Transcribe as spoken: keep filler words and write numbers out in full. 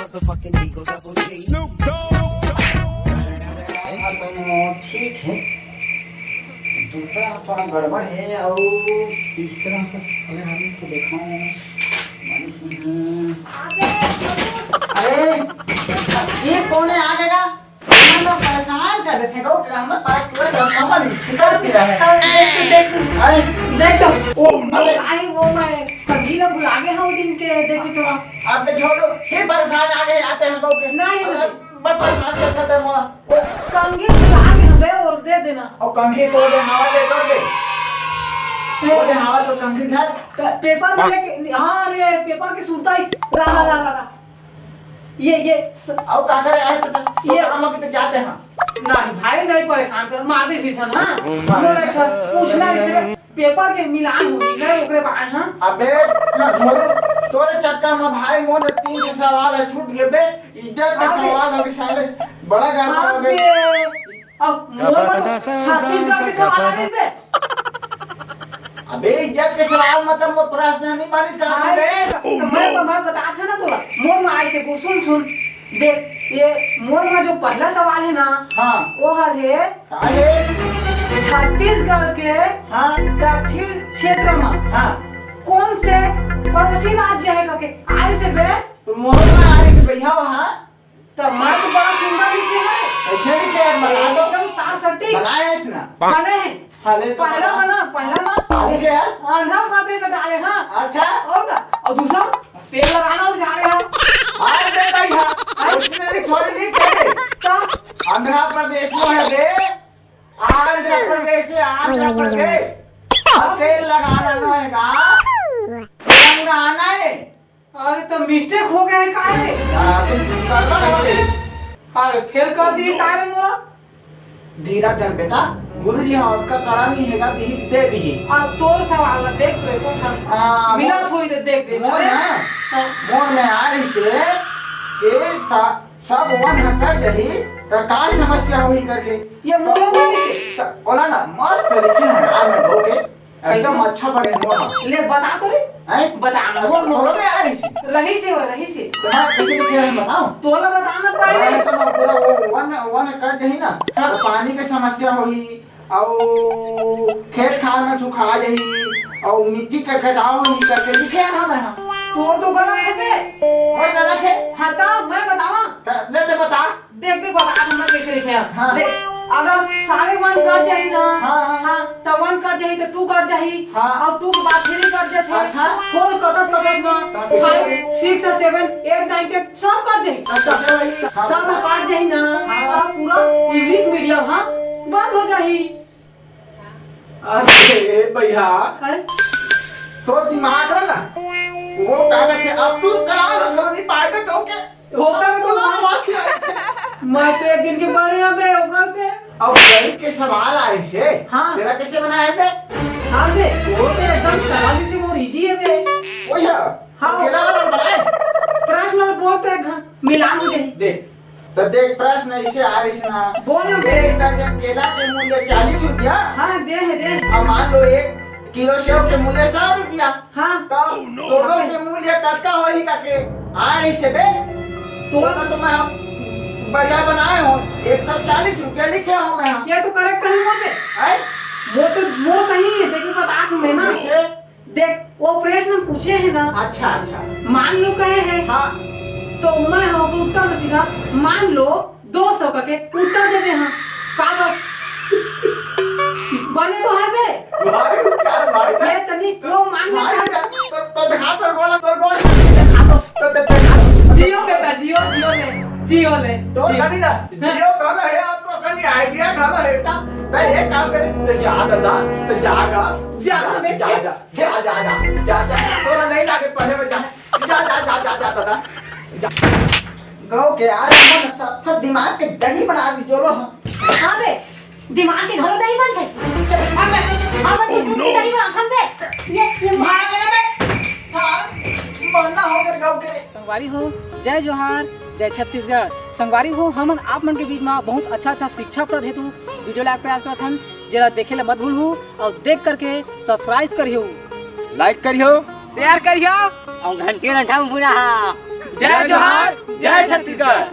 हाँ, तो ठीक है। दूसरा थोड़ा गड़बड़ है और तीसरा तो अगर हम तो देखा हूँ। अरे, ये कौन है? आ गया। हम लोग परेशान कर देथे लोग, हम लोग पार्ट पूरा खत्म निकल भी रहे हैं। देख, देख, अरे, देख तो। Oh, no। अरे, आई वो मैं कभी ना भुला गए हैं वो दिन के, देखी थोड़ा। अब तो छोड़ो, फिर परेशान आ गए आते हैं लोग। नहीं, अरे, नहीं। मैं परेशान कर सकते हैं मोला। कंघी भुला गए हैं बे, और दे देना। और कंघी तो दे, हवा दे, कर दे। ए। वो दे, हवा तो कंघी धर। प-, पेपर में लेके, हाँ, अरे, पेपर की सुरता ही। रा, रा, रा, रा, रा। ये, ये स- अउ का करे आए तो ये हम लोग तो जाते हैं। नहीं भाई, नहीं परेशान कर, मार भी फिर ना। हाँ। मोर एक ठो पूछना, इसे पेपर के मिलान होही ना, ओकरे बाद, हाँ। अबे, ना छोड़ो, तोरे चक्कर में भाई मोर तीन ठो सवाल है छूट गए बे, इज्जत के अबे। सवाल हो गए साले, बड़ा गड़बड़ हो गए। अबे, अब मोर में तो छत्तीसगढ़ के सवाल आ गए बे। अबे, इज्जत के सवाल मतलब वो प्रश्न नहीं मानिस का भाई, बे? तो मैं, मैं बता था ना तोला, मोर में आए से को सुन, सुन, देख, ये मोर में जो पहला सवाल है ना, हाँ। वो हर है, का है? छत्तीसगढ़ के हाँ। दक्षिण क्षेत्र में हाँ। कौन से पड़ोसी राज्य है कके आए से बे? तो मोर में आए से भैया वहाँ। तो मैं तो बड़ा सुंदर लिखे है। ऐसे लिखे है, बना दो। एकदम सार सटीक। बनाए है इसने। बने है। हाँ, ले तो पहला बना। बना, पहला ना। आगे क्या है? आंध्र प्रदेश का डाले, हाँ। अच्छा। और ना, और दूसरा, तेल लगाना और झाड़े, हाँ। अरे बे भाई, हाँ। हाँ। उसमें भी थोड़ी नहीं करे। तो? आंध्र प्रदेश में है बे। आंध्र प्रदेश से आंध्र प्रदेश। अब तेल लगाना ना है का? रंग आना है। अरे, तो मिस्टेक हो गए का रे? हाँ, तुम गड़बड़ हो गई। अरे, फेल कर दिए का रे मोला? धीरा धर बेटा, गुरुजी हाँ, आपका कड़ा नहीं हैगा, दिही दे दिही। अब तोर सवाल ला देख तो एको ठन हाँ, मिला मोर थोड़ी दे देख दे। मोर अरे, ना, हाँ। मोर में आ रही से के सा-, सब वन ह कट जही, त का समस्या होही करके। ये मोर में नहीं से। त ओला ना, मस्त लिखे हैं यार, मैं धो के। एकदम कैसे? अच्छा पढ़े मोर ह। ले बता तो रे। हैं? बता ना, अच्छा, बोल, बोल। तोरो में आ रही से? रही से वो, रही से। तो हाँ, कैसे लिखे हैं बताओ। तोला बताना पड़े। अरे, तो ना पूरा वो वन, वन कट जही ना, हाँ। तो पानी के समस्या होही, अउ खेत खार में सुखा जही, अउ मिट्टी के कटाव होही करके लिखे हन मैं ह। तोर तो गलत है बे। मोर गलत है? हाँ, तो मैं बतावा। त-, ले ते बता। देख बे, बता दूं मैं कैसे लिखे हैं। हाँ। देख, अगर सारे वन कट जाही ना, हाँ, हाँ। हाँ, तो वन कट जाही, तो टू कट जाही, हाँ। और टू के बाद थ्री कट जाथे, अच्छा। फोर कटत कटत ना, हाँ, तो फाइव, सिक्स और सेवन, एट, नाइन, टेन, सब कट जाही। अच्छा, चलो, ये हाँ। सब कट जाही ना, हाँ। और पूरा इंग्लिश मीडियम, हाँ, बंद हो जाही। अरे भैया, हैं? तो दिमाग है ना, वो का कहते, अब तू करा रहा नहीं पाए तो के होता है तो ना बात क्या है? मैं तो एक दिन के बड़े यहाँ पे होकर से। अब गणित के सवाल आ रहे से, हाँ। तेरा कैसे बनाया है बे? हाँ बे, वो तो एकदम सरल से वो इजी है बे। वही है। हाँ। अकेला वाला बनाए? प्रश्न वाला बोल तो एक घ-, मिलान हो जाए। देख, तो देख, प्रश्न ऐसे आ रही है ना। बोल ना बे। एक दर्जन केला के मूल्य चालीस रुपया। हाँ, दे है, दे। अब मान लो एक किलो सेव के मूल्य सौ रुपया। हाँ। तो दोनों के मूल्य कतका होही करके आ रही से बे? तो तो मैं हम बढ़िया बनाए हो, एक सौ चालीस रुपया लिखे हो मैं। ये तो करेक्ट है मोर बे। हैं? वो तो, वो सही है, देखो बता तुम्हें ना। कैसे? देख, वो प्रश्न पूछे है ना। अच्छा, अच्छा। मान लो कहे है। हाँ। तो मैं हो उत्तर में सीधा, मान लो दो सौ करके उत्तर दे दे, हाँ। का बात? बने तो है बे। भाई, यार, भाई, ये तनी वो मान ले भाई, यार। तो, तो दिखा, तो बोला, तो बोल, दिखा, तो, तो, तो, तो, जियो बेटा, जियो, जियो ले, जियो ले, तो जियो। कभी ना, हाँ। जियो कहाँ है आपको, कभी आइडिया कहाँ है बेटा? मैं ये काम करे, तो जा दादा, तो जा, जा, जा, बे। जा, जा, जा, जा, जा, जा, जा, तोरा नहीं लागे पढ़े में, जा, जा, जा, दादा, जा। गाँव के आज हमन सब दिमाग के दही बना दी जोलो हम। हाँ बे, दिमाग के घलो दही बनथे। अब, अब तू दूध की दही माखन दे। ये, ये मार देना बे। सार, मरना हो गया गाँव के। संगवारी हो, जय जोहार, जय छत्तीसगढ़। संगवारी हो, हमन आप मन के बीच में बहुत अच्छा अच्छा शिक्षाप्रद हेतु वीडियो लाए के प्रयास करत हन, जेला देखे ला मत भूलहू और देख करके सब्सक्राइब करियो, लाइक करियो, शेयर करियो और घंटी घंटा में भूला हा। जय जोहार, जय छत्तीसगढ़।